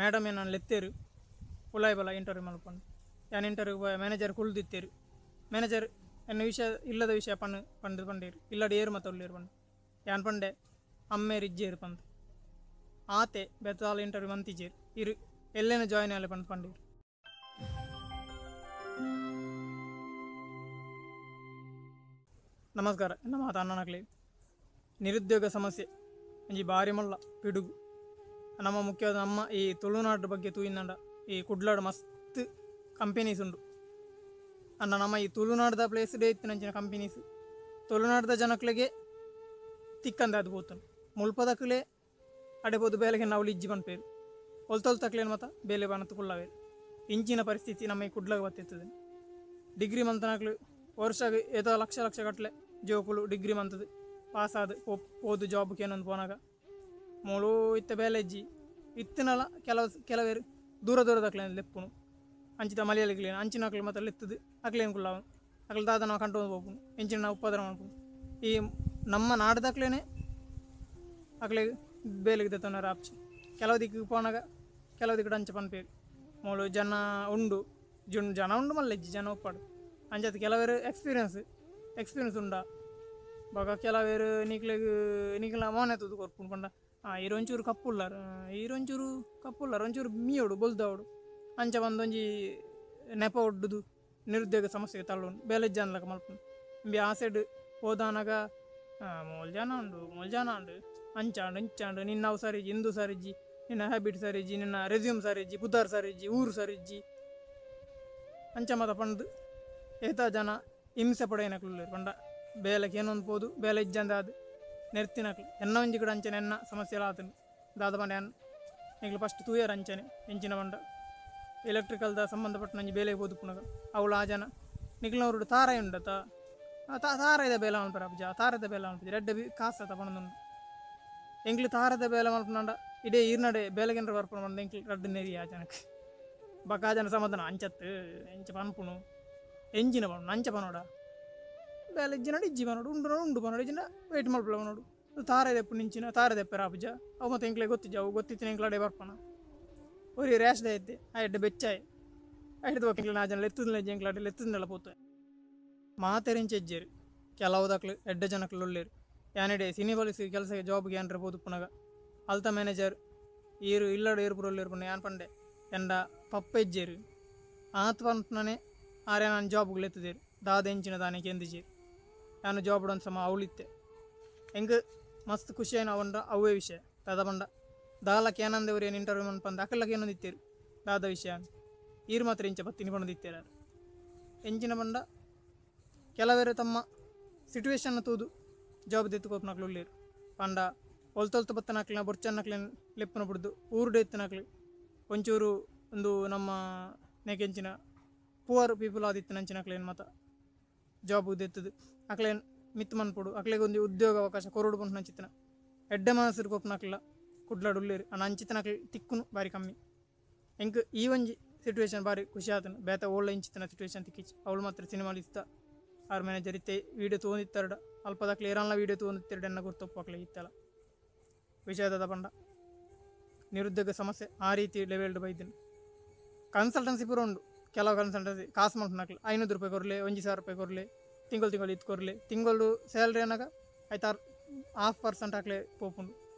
Madam ಎನ್ನನ್ ಲೆತ್ತೇರು ಉಲಾಯಿ ಬಲ interview ಮಲ್ಪಂಡು. ಯಾನ್ ಇಂಟರ್ವ್ಯೂ ಮ್ಯಾನೇಜರ್ ಕುಲ್ದಿತ್ತೇರು. ಮ್ಯಾನೇಜರ್ ಎನ್ನ ವಿಷಯ ಇಲ್ಲದ ವಿಷಯ ಪಣ್ಣು ಪಂಡು ಪಂಡೇರು ಇಲ್ಲಡೆ ಏರು ಮತ್ತ ಉಲ್ಲೇರು ಪಂಡು. ಯಾನ್ ಪಂಡೆ ಅಮ್ಮೇರು ಇಜ್ಜೇರು ಪಂದು ಆತೆ ಬೆತ್ತಾಲ ಇಂಟರ್ವ್ಯೂ ಮಂತಿಜೇರು ಇರು ಎಲ್ಲೇನ ಜಾಯ್ನ್ ಆಲೆ ಪಂದು ಪಂಡೇರು. ನಮಸ್ಕಾರ, ಎನ್ನ ಮಾತ ಅಣ್ಣನಕ್ಲೆ. ನಿರುದ್ಯೋಗ ಸಮಸ್ಯೆ ಒಂಜಿ ಬಾರಿ ಮಲ್ಲ ಪಿಡುಗು. ನಮ್ಮ ಮುಖ್ಯವಾದ ನಮ್ಮ ಈ ತುಳುನಾಡು ಬಗ್ಗೆ ತೂಯಿಂದಂಡ ಈ ಕುಡ್ಲಾಡು ಮಸ್ತ್ ಕಂಪೆನೀಸ್ ಉಂಡು. ಅಣ್ಣ ನಮ್ಮ ಈ ತುಳುನಾಡ್ದ ಪ್ಲೇಸ್ ಡೇ ಇತ್ತಿನಂಚಿನ ಕಂಪೆನೀಸ್ ತುಳುನಾಡ್ದ ಜನಕ್ಲೆಗೆ ತಿಕ್ಕಂದ ಅದು ಪೋತುಂಡು. ಮುಲ್ಪದಕ್ಲೆ ಅಡೆ ಪೋದು ಬೇಲೆಗೆ ನಾವು ಇಜ್ಜಿ ಪನ್ಪೇರು, ಒಲ್ತೊಲ್ತಕ್ಲೇನು ಮತ್ತ ಬೇಲೆ ಬನತ್ತು ಕುಳ್ಳವೇರು. ಇಂಚಿನ ಪರಿಸ್ಥಿತಿ ನಮ್ಮ ಈ ಕುಡ್ಲಾಗ ಬತ್ತಿರ್ತದೆ. ಡಿಗ್ರಿ ಮಂತನಕ್ಲು ವರ್ಷ ಏತೋ ಲಕ್ಷ ಲಕ್ಷ ಗಟ್ಟಲೆ ಜೋಕುಲು ಡಿಗ್ರಿ ಮಂತದ್ದು ಪಾಸ್ ಆದ ಪೋದು ಜಾಬ್ಗೆ ಏನೊಂದು ಪೋನಾಗ ಮೂಲು ಇತ್ತ ಬೇಲೆ ಇಜ್ಜಿ ಇತ್ತಿನಲ ಕೆಲವೇರು ದೂರ ದೂರದಕ್ಲೇನು ಲೆಪ್ಪುನು ಅಂಚಿದ ಮಲಯಾಳಿಗ್ಲೇನು ಅಂಚಿನಕ್ಲು ಮಾತ್ರ ಲೆತ್ತದು ಅಕ್ಲೇನು ಕುಳ್ಳಾವು ಅಕ್ಲು ದಾದ ನಾವು ಕಂಟು ಹೋಗ್ಪುನು ಎಂಚಿನ ನಾವು ಉಪದ್ರ ಮನ್ಪುನು. ಈ ನಮ್ಮ ನಾಡ್ದಕ್ಲೇನೆ ಅಕ್ಲೆ ಬೇಲೆಗೆ ದೆತ್ತೊನರ ಆಪ್ಚಿ. ಕೆಲವು ದಿಕ್ಕಿಗೆ ಪೋನಾಗ ಕೆಲವು ದಿಕ್ಕು ಅಂಚ ಪನ್ಪೇರು ಮೂಲು ಜನ ಉಂಡು ಜನ ಉಂಡು ಮಲ್ಲೆಜ್ಜಿ ಜನ ಒಪ್ಪಾಡು ಅಂಚತ್ ಕೆಲವೇರು ಎಕ್ಸ್ಪೀರಿಯನ್ಸ್ ಎಕ್ಸ್ಪೀರಿಯನ್ಸ್ ಉಂಡ ಬೊಕ ಕೆಲವೇರು ನಿಕ್ಲೆಗ್ ನಿಕ್ಲ ಮೋನೆ ತೂದು ಕೊರ್ಪುಂಡು ಪಂಡ ಈರೊಂಚೂರು ಕಪ್ಪುಲ್ಲಾರ್ ಈರೊಂಚೂರು ಕಪ್ಪುಲ್ಲಾರ್ ಒಂಚೂರು ಮೀಯೋಡು ಬೊಲ್ದವಡು ಅಂಚ ಬಂದೊಂಜಿ ನೆಪ ಒಡ್ಡುದು ನಿರುದ್ಯೋಗ ಸಮಸ್ಯೆಗೆ ತಳ್ಳುಂಡು ಬೇಲೆ ಜನ ಮಲ್ಪುಂಡು. ಇಂಬಿ ಆ ಸೈಡ್ ಹೋದಾನಾಗ ಮೂಲು ಜನ ಉಂಡು ಮೂಲು ಜನ ಉಂಡು ಅಂಚಾಂಡು ಇಂಚಾಂಡು ನಿನ್ನ ಅವು ಸರಿಜಿ ಇಂದು ಸರಿಜಿ ನಿನ್ನ ಹ್ಯಾಬಿಟ್ ಸರಿಜಿ ನಿನ್ನ ರೆಸ್ಯೂಮ್ ಸರಿಜಿ ಪುದಾರ್ ಸರಿಜಿ ಊರು ಸರಿಜಿ ಅಂಚ ಮತ ಪಂಡು ಏತಾ ಜನ ಹಿಂಸೆ ಪಡೆಯನಕ್ಲು ಪಂಡ ಬೇಲೆಗೆ ಏನೊಂದು ಪೋದು ಬೇಲೆ ಇಜ್ಜಂದ ಅದು ನೆರ್ತಿನಕ್ಲು ಎನ್ನ ಒಂಜಿ ಕೂಡ ಅಂಚನೆ ಎನ್ನ ಸಮಸ್ಯೆ ಎಲ್ಲ ಆತನು ದಾದ ಪಂಡ ಎನ್ ನಿಕ್ಲು ಫಸ್ಟ್ ತೂಯರ್ ಅಂಚನೆ ಎಂಚಿನ ಪಂಡ ಎಲೆಕ್ಟ್ರಿಕಲ್ದ ಸಂಬಂಧಪಟ್ಟ ನಂಜಿ ಬೇಲೆಗೆ ಪೋದು ಪುನಗ ಅವಳು ಆ ಜನ ನಿಕ್ಲನವರು ತಾರ ಉಂಡತ ತಾರದ ಬೇಲೆ ಮಲ್ಪರ ಅಬ್ಜ ತಾರದ ಬೇಲೆ ಮಲ್ಪಜ ರೆಡ್ಡ ಬಿ ಕಾಸತ ಪಣದುಂಡು. ಎಂಕ್ಲು ತಾರದ ಬೇಲೆ ಮಲ್ಪನಂಡ ಇಡೇ ಈರ್ನಡೆ ಬೇಲೆಗೆನ್ರ ಬರ್ಪಣ ಪಂಡ ಎಂಕ್ಲು ರಡ್ಡು ನೆರಿ ಆ ಜನಕ್ಕೆ ಬಕ ಆ ಜನ ಸಮಾಧಾನ ಅಂಚತ್ತು ಎಂಚ ಪನ್ಪುನು ಎಂಜಿನ ಪನ್ಪುನು ಅಂಚ ಪನೋಡ ಬೇಲೆ ಇಜ್ಜಿನಡು ಇಜ್ಜಿ ಪನೋಡು ಉಂಡು ಉಂಡು ಪನೋಡು ಇಜ್ಜಿನ ವೇಟ್ ಮಲ್ಪಲ ಪನೋಡು ತಾರ ದೆಪ್ಪು ನಿಂಚಿನ ತಾರ ದೆಪ್ಪರ ಅಬ್ಜ ಅವು ಮತ್ತು ಎಂಕ್ಲೆ ಗೊತ್ತಿಜ್ಜ ಅವು ಗೊತ್ತಿತ್ತಿನ ಎಂಕ್ಲಡೆ ಬರ್ಪಣ ಒರಿ ರ್ಯಾಶ್ ಐತೆ ಆ ಎಡ್ಡೆ ಬೆಚ್ಚಾಯ್ ಐಡ್ದು ಎಂಕ್ಲೆ ನಾ ಜನ ಲೆತ್ತುದಿಲ್ಲ ಎಂಕ್ಲಾಡೆ ಲೆತ್ತುದಿಲ್ಲ ಪೋತು ಮಾತೆರಿಂಚ ಇಜ್ಜೇರು. ಕೆಲವು ದಕ್ಲು ಎಡ್ಡೆ ಜನಕ್ಲು ಉಳ್ಳೇರು. ಯಾನೆಡೆ ಸಿನಿ ಪೊಲೀಸ್ ಕೆಲಸಕ್ಕೆ ಜಾಬ್ಗೆ ಏನ್ರ ಪೋದು ಪುನಗ ಅಲ್ತ ಮ್ಯಾನೇಜರ್ ಈರು ಇಲ್ಲಡು ಏರು ಪುರ ಪುನ ಯಾನ್ ಪಂಡೆ ಎಂಡ ಪಪ್ಪ ಇಜ್ಜೇರು ಆತ್ ಪನ್ಪುನೇ ಆರೆ ನಾನು ಜಾಬ್ಗೆ ಲೆತ್ತುದೇರು ದಾದ ಎಂಚಿನ ದಾನೆ ಕೆಂದಿಜೇರು ನಾನು ಜಾಬ್ ಒಂದು ಸಮ ಅವಳಿತ್ತೆ ಎಂಗ್ ಮಸ್ತ್ ಖುಷಿ ಏನು ಅವಂಡ ಅವೇ ವಿಷಯ ದಾದ ಪಂಡ ದಾಲಕ್ಕೆ ಏನಂದವ್ರು ಏನು ಇಂಟರ್ವ್ಯೂ ಮನ್ಪಂದು ಅಕಲ್ಲಕ್ಕೆ ಏನೊಂದು ಇತ್ತೇರು ದಾದ ವಿಷಯ ಈರು ಮಾತ್ರ ಇಂಚ ಪತ್ತಿನಿ ಪಂಡದು ಇತ್ತೇರು ಎಂಚಿನ ಪಂಡ ಕೆಲವರು ತಮ್ಮ ಸಿಟುವೇಶನ್ ತೂದು ಜಾಬ್ ದೆತ್ತುಕೊಪ್ನಕ್ಲು ಉಳ್ಳೇರು. ಪಂಡ ಒಲ್ತೊಲ್ತು ಬತ್ತನಕ್ಲಿನ ಬೊರ್ಚನ್ನಕ್ಲಿನ ಲೆಪ್ಪನ ಬಿಡ್ದು ಊರುಡೆ ಎತ್ತನಕ್ಲು ಒಂಚೂರು ಒಂದು ನಮ್ಮ ನೆಕೆಂಚಿನ ಪುವರ್ ಪೀಪಲ್ ಆದಿತ್ತಿನಂಚಿನಕ್ಲೇನು ಮತ ಜಾಬ್ ದೆತ್ತದು ಅಕ್ಲೇನು ಮಿತ್ ಮನ್ಪೊಡು ಅಕ್ಲೆಗೆ ಒಂದು ಉದ್ಯೋಗ ಅವಕಾಶ ಕೊರಡು ಪಂಡು ನಂಚಿತ್ತನ ಎಡ್ಡೆ ಮನಸ್ಸು ಕೊಪ್ಪನಕ್ಲ ಕುಡ್ಲಾಡು ಉಳ್ಳೇರು ಅಣ್ಣ ಅಂಚಿತನಕ್ಲು ತಿಕ್ಕುನು ಬಾರಿ ಕಮ್ಮಿ. ಎಂಕ್ ಈ ಒಂಜಿ ಸಿಟುವೇಶನ್ ಬಾರಿ ಖುಷಿ ಆತನು ಬೇತ ಓಳ್ಳ ಇಂಚಿತನ ಸಿಟುವೇಶನ್ ತಿಕ್ಕಿಚ್ಚಿ ಅವಳು ಮಾತ್ರ ಸಿನಿಮಾಲಿ ಇತ್ತ ಆರ್ ಮ್ಯಾನೇಜರ್ ಇತ್ತೆ ವೀಡಿಯೋ ತೋಂದಿತ್ತಾರಡ ಅಲ್ಪದಕ್ಲೆ ಏರಲ್ಲ ವೀಡಿಯೋ ತೋಂದಿತ್ತೆರಡು ಎನ್ನ ಗುರ್ತೊಪ್ಪು ಅಕ್ಲೆ ಇತ್ತಲ್ಲ ವಿಷಯದ ಪಂಡ ನಿರುದ್ಯೋಗ ಸಮಸ್ಯೆ ಆ ರೀತಿ ಲೆವೆಲ್ಡ್ ಬೈದಿನ. ಕನ್ಸಲ್ಟೆನ್ಸಿ ಪೂರ ಉಂಡು ಕೆಲವು ಕನ್ಸಲ್ಟೆನ್ಸಿ ಕಾಸು ಮಲ್ಪನಕ್ಲು 500 ರೂಪಾಯಿ ಕೊರಲೆ 1,000 ರೂಪಾಯಿ ಕೊರಲೆ ತಿಂಗಳು ತಿಂಗಳು ಇತ್ತು ಕೊರಲೆ ತಿಂಗಳು ಸ್ಯಾಲ್ರಿ ಅನ್ನಾಗ ಆಯ್ತಾರು 0.5% ಅಕ್ಲೆ ಪೋಪುಂಡು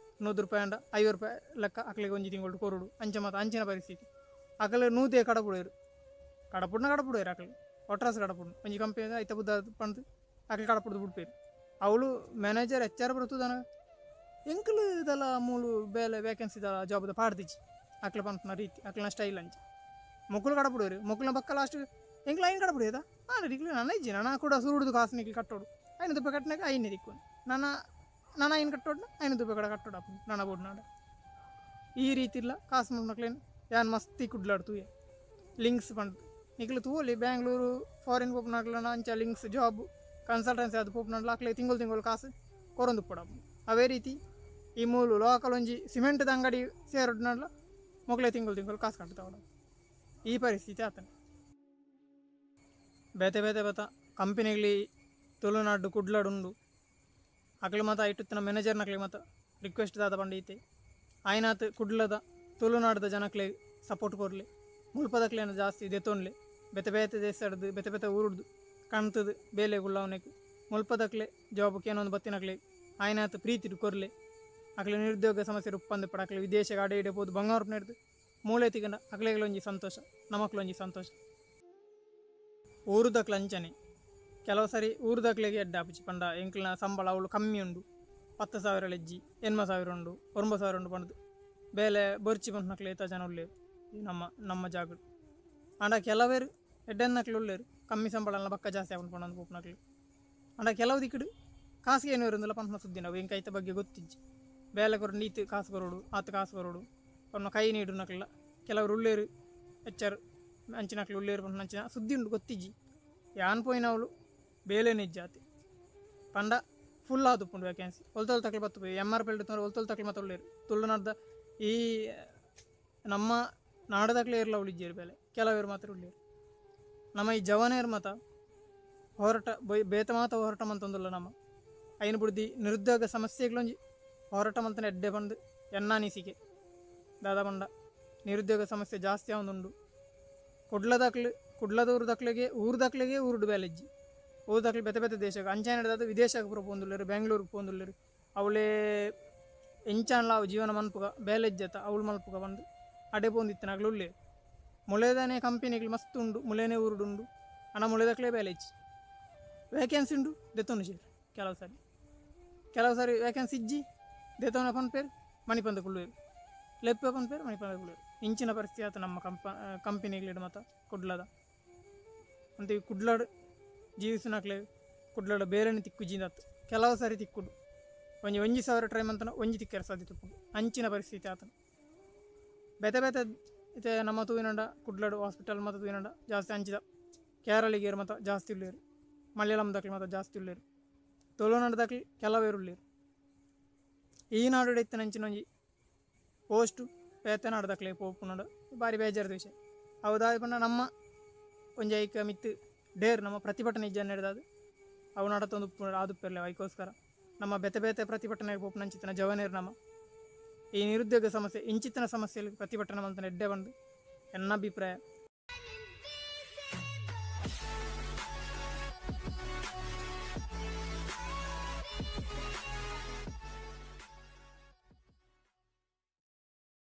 100 ರೂಪಾಯಿ ಅಂಡ 50 ರೂಪಾಯಿ ಲೆಕ್ಕ ಅಕ್ಲೆಗೆ ಒಂಜಿ ತಿಂಗಳು ಕೊರಡು ಅಂಚ ಮತ್ತು ಅಂಚಿನ ಪರಿಸ್ಥಿತಿ ಅಕಲೆ ನೂದೇ ಕಡಪುಡೇರು ಕಡಪುಡ್ನ ಕಡಪುಡೇರು ಅಕಲೆ ಒಟ್ರಾಸ್ ಕಡಪುಡು ಒಂಜಿ ಕಂಪನಿ ಐತ ಬುದ್ಧ ಪಂದು ಅಕಲೆ ಕಡಪುಡ್ದು ಬಿಡ್ಪೇರು. ಅವಳು ಮ್ಯಾನೇಜರ್ ಎಚ್ ಆರ್ ಬರ್ತದನ ಎಂಕಲು ಇದೆಲ್ಲ ಮೂಲು ಬೇಲೆ ವೇಕೆನ್ಸಿ ಇದಲ್ಲ ಜಾಬ್ದ ಪಾಡ್ದಿಜ್ಜಿ ಅಕ್ಲೆ ಪನ್ಪುನ ರೀತಿ ಅಕ್ಲೆನ ಸ್ಟೈಲ್ ಅಂಚ ಮೊಕ್ಕಲು ಕಡಪುಡೇರು ಮೊಕ್ಕಲಿನ ಪಕ್ಕ ಲಾಸ್ಟ್ ಎಂಕ್ಲ ಐನ್ ಕಡಪುಡೇದ ಹಾಂ ದಿಕ್ಲು ನನ್ನ ಇಜ್ಜಿ ನನ್ನ ಕೂಡ ಸುರುಡ್ದು ಕಾಸು ನಿಕ್ಲು ಕಟ್ಟೋಡು 500 ರೂಪಾಯಿ ಕಟ್ಟಿನಾಗ ಐನೇ ದಿಕ್ಕು ನನ್ನ ನಾನು ಐನು ಕಟ್ಟೋಡು 500 ರೂಪಾಯಿ ಕಡೆ ಕಟ್ಟೋಡು ಅಪ್ಪ ನನ್ನ ಬೋರ್ಡ್ನಾಡ ಈ ರೀತಿ ಇಲ್ಲ ಕಾಸು ಮಕ್ಳೇನು ಯಾನ್ ಮಸ್ತಿ ಕುಡ್ಲಾಡ್ತು ಲಿಂಕ್ಸ್ ಪಂಡು ನಿಕ್ಲು ತೂಲಿ ಬ್ಯಾಂಗ್ಳೂರು ಫಾರಿನ್ ಪೋಪುನಕ್ಲನ ಅಂಚ ಲಿಂಕ್ಸ್ ಜಾಬ್ ಕನ್ಸಲ್ಟೆನ್ಸಿ ಅದು ಪೋಪುನಡ್ಲ ಅಕ್ಲೆ ತಿಂಗಳು ತಿಂಗಳು ಕಾಸು ಕೊರೊಂದು ಪೋಡಪ್ಪ. ಅವೇ ರೀತಿ ಈ ಮೂಲು ಲೋಕಲ್ ಒಂಜಿ ಸಿಮೆಂಟ್ದ ಅಂಗಡಿ ಸೇರೊಡ್ನಡ್ಲ ಮೊಕ್ಲೆ ತಿಂಗಳು ತಿಂಗಳು ಕಾಸು ಕಟ್ಟುತ್ತಾವಡ ಈ ಪರಿಸ್ಥಿತಿ ಆತನ. ಬೇತೆ ಬೇತೆ ಬತ್ತ ಕಂಪನಿಗ್ಲಿ ತುಳುನಾಡು ಕುಡ್ಲಾಡು ಉಂಡು ಅಕ್ಲೆ ಮಾತ ಇಟ್ಟುತ್ತಿನ ಮ್ಯಾನೇಜರ್ನಕ್ಲೆ ಮಾತ ರಿಕ್ವೆಸ್ಟ್ ದಾದ ಪಂಡೀತೆ ಆಯ್ನಾತ್ ಕುಡ್ಲದ ತುಳುನಾಡದ ಜನಕ್ಲೆ ಸಪೋರ್ಟ್ ಕೊರ್ಲೆ, ಮುಲ್ಪದಕ್ಲೆನ ಜಾಸ್ತಿ ದೆತೊನ್ಲೆ, ಬೇತೆ ಬೇತೆ ದೇಶಡ್ದು ಬೇತೆ ಬೇತೆ ಊರುಡ್ದು ಕಣ್ತದು ಬೇಲೆ ಗುಳ್ಳವನೆಕ್ ಮುಲ್ಪದಕ್ಲೆ ಜಾಬ್ ಕೇನೊಂದು ಬತ್ತಿನಕ್ಲೆ ಆಯ್ನಾತ್ ಪ್ರೀತಿಡ್ ಕೊರ್ಲೆ. ಅಕ್ಲೆ ನಿರುದ್ಯೋಗ ಸಮಸ್ಯೆ ಉಪ್ಪಂದು ಪಡ ಅಕ್ಲೆ ವಿದೇಶ ಅಡೆ ಇಡೆ ಪೋದು ಬಂಗಾರಪ್ಪ ನೆಡ್ದು ಮೂಲೆ ತಿಗಂಡ ಅಕ್ಲೆಗ್ಲೊಂಜಿ ಸಂತೋಷ, ನಮಕ್ಲೊಂಜಿ ಸಂತೋಷ. ಊರುದಕ್ಲೆ ಅಂಚನೆ ಕೆಲವು ಸರಿ ಊರುದಕ್ಲೆಗೆ ಎಡ್ಡೆ ಆಪುಜಿ ಪಂಡ ಎಂಕ್ಲೆನ ಸಂಬಳ ಅವಳು ಕಮ್ಮಿ ಉಂಡು, 10,000 ಲೆಜ್ಜಿ 8,000 ಉಂಡು 9,000 ಉಂಡು ಪಂಡ್ದು ಬೇಲೆ ಬೊರ್ಚಿ ಪಂಡ್ನಕ್ಲೆ ಏತ ಜನ ಉಲ್ಲೇರು ಈ ನಮ್ಮ ನಮ್ಮ ಜಾಗಡ್. ಆಂಡ ಕೆಲವೇರು ಎಡ್ಡೆನ್ನಕ್ಲು ಉಲ್ಲೇರು ಕಮ್ಮಿ ಸಂಬಳ ಬಕ್ಕ ಜಾಸ್ತಿ ಆಪುಂಡು ಪಂಡೊಂದು ಪೋಪುನಕ್ಲು. ಆಂಡ ಕೆಲವು ದಿಕ್ಕಡು ಕಾಸಿಗೆ ಏನು ಇರೋದಿಲ್ಲ ಪಂಪನ ಸುದ್ದಿ ನಾವು ಎಂಕ ಐತ ಬಗ್ಗೆ ಗೊತ್ತಿಜ್ಜಿ. ಬೇಲೆ ಕೊರು ನೀತು ಕಾಸು ಕೊರೋಡು ಆತು ಕಾಸು ಕೊರೋಡು ಪನ್ನ ಕೈ ನೀಡುನಕ್ಲ ಕೆಲವರು ಉಲ್ಲೇರು ಹೆಚ್ಚರು ಅಂಚಿನಕ್ಲು ಉಲ್ಲೇರು ಪಂಡ ಅಂಚಿನ ಸುದ್ದಿ ಉಂಡು ಗೊತ್ತಿಜ್ಜಿ. ಯಾನ್ ಪೋಯಿನವಳು ಬೇಲೆನೇ ಜಾತಿ ಪಂಡ ಫುಲ್ ಆದುಪ್ಪುಂಡು ವೇಕೆನ್ಸಿ ಒಲ್ತೊಲ್ ತಕ್ಲು ಬತ್ತು ಪೋಯಿ ಎಮ್ ಆರ್ ಪಿ ಎಲ್ ಒಲ್ತೊಲ್ ತಕ್ಲು ಮಾತ್ರ ಉಲ್ಲೇರು. ತುಳುನಾಡ್ದ ಈ ನಮ್ಮ ನಾಡದಕ್ಲೆ ಇರ್ಲ ಉಳಿಜ್ಜೇರು ಬೇಲೆ ಕೆಲವರು ಮಾತ್ರ ಉಲ್ಲೇರು. ನಮ್ಮ ಈ ಜವನೇರ್ ಮತ ಹೋರಾಟ ಬೇತ ಮಾತ ಹೋರಾಟ ಮಂತೊಂದುಲ್ಲ ನಮ್ಮ ಐನು ಬುಡ್ದಿ ನಿರುದ್ಯೋಗ ಸಮಸ್ಯೆಗಳೊಂಜಿ ಹೋರಾಟ ಮಂತನ ಎಡ್ಡೆ ಬಂದು ಎನ್ನಾನಿಸಿಕೆ ದಾದಾ ಬಂಡ ನಿರುದ್ಯೋಗ ಸಮಸ್ಯೆ ಜಾಸ್ತಿ ಆವೊಂದುಂಡು. ಕುಡ್ಲದಾಕ್ಲು ಕುಡ್ಲದ ಊರುದಕ್ಲೆಗೆ ಊರುದಕ್ಲೆಗೆ ಊರುಡು ಬೇಲೆಜ್ಜಿ ಊರುದಕ್ಲು ಬೇತೆ ಬೇತೆ ದೇಶಕ್ಕೆ ಅಂಚನೆ ಹಿಡ್ದಾದ ವಿದೇಶಕ್ಕೆ ಪೂರ ಪೋಂದುಲ್ಲೇರು ಬೆಂಗಳೂರಿಗೆ ಪೋಂದುಲ್ಲೇರು ಅವಳೇ ಎಂಚಾನ್ಲ ಅವು ಜೀವನ ಮನ್ಪುಗ ಬೇಲೆಜ್ಜತ ಅವಳು ಮಲ್ಪುಗ ಬಂದು ಅಡೆ ಪೋಂದಿತ್ತಿನಕ್ಲು ಉಲ್ಲೇರು. ಮುಳೆದನೆ ಕಂಪನಿಗಳು ಮಸ್ತ್ ಉಂಡು ಮುಳೆನೇ ಊರುಡುಂಡು ಅಣ್ಣ ಮುಳೆದಕ್ಲೇ ಬೇಲೆಜ್ಜಿ ವೇಕೆನ್ಸಿ ಉಂಡು ದೆತ್ತೊಂದು ಸೇರು ಕೆಲವು ಸಾರಿ ಕೆಲವು ಸಾರಿ ವೇಕೆನ್ಸಿ ಇಜ್ಜಿ ದೆತ್ತೊನ ಪನ್ಪೇರು ಮಣಿಪಂದ ಕುಳ್ಳುವೇರು ಲೆಪ್ಪೆ ಪನ್ಪೇರು ಮಣಿಪಂದ ಕುಳ್ಳುವೇರು. ಇಂಚಿನ ಪರಿಸ್ಥಿತಿ ಆತ ನಮ್ಮ ಕಂಪನಿಗಳಿಡ ಮತ ಕುಡ್ಲದ ಅಂತ ಈ ಕುಡ್ಲಾಡು ಜೀವಿಸಿನಕ್ಲೆ ಕುಡ್ಲಾಡ ಬೇರೆನೆ ತಿಕ್ಕು ಕೆಲವು ಸಾರಿ ತಿಕ್ಕುಡು ಒಂಜಿ ಒಂಜಿ ಸಾವಿರ ಟ್ರೈ ಮಂತನ ಒಂಜಿ ತಿಕ್ಕರ ಸಾಧ್ಯತೆ ಉಪ್ಪುಂಡು ಅಂಚಿನ ಪರಿಸ್ಥಿತಿ ಆತನ. ಬೇತೆ ಬೇತೆ ಇತ್ತೆ ನಮ್ಮ ತೂವಿನಂಡ ಕುಡ್ಲಾಡು ಹಾಸ್ಪಿಟಲ್ ಮತ್ತು ತೂವಿನಂಡ ಜಾಸ್ತಿ ಅಂಚಿದ ಕೇರಳಿಗೇರು ಮತ್ತು ಜಾಸ್ತಿ ಉಳ್ಳೇರು ಮಲಯಾಳಂ ದಕ್ಲು ಮಾತ್ರ ಜಾಸ್ತಿ ಉಳ್ಳೇರು ತುಳುನಾಡು ದಕ್ಲು ಕೆಲವೇರು ಉಳ್ಳೇರು. ಈ ನಾಡು ಇತ್ತಿನ ಅಂಚಿನ ಒಂಜಿ ಪೋಸ್ಟು ಬೇತೆ ನಾಡು ದಕ್ಲೆ ಪೋಪುನಾಡು ಭಾರಿ ಬೇಜಾರದ ವಿಷಯ. ಅವು ದಾದ ಪಂಡ ನಮ್ಮ ಒಂಜಿ ಐಕ ಮಿತ್ತು ಡೇರ್ ನಮ್ಮ ಪ್ರತಿಭಟನೆ ಇಜ್ಜ ನಡೆದಾದು ಅವು ನಡತೊಂದು ಆದುಪ್ಪೆರ್ಲೆ ಐಕೋಸ್ಕರ ನಮ್ಮ ಬೇತೆ ಬೇತೆ ಪ್ರತಿಭಟನೆ ಪೋಪುನಂಚಿತ್ತಿನ ಜವನೇರು ನಮ್ಮ ಈ ನಿರುದ್ಯೋಗ ಸಮಸ್ಯೆ ಇಂಚಿತ್ತಿನ ಸಮಸ್ಯೆಯಲ್ಲಿ ಪ್ರತಿಭಟನೆ ಮಂತನ ಎಡ್ಡೆ ಬಂದು ಎನ್ನ ಅಭಿಪ್ರಾಯ.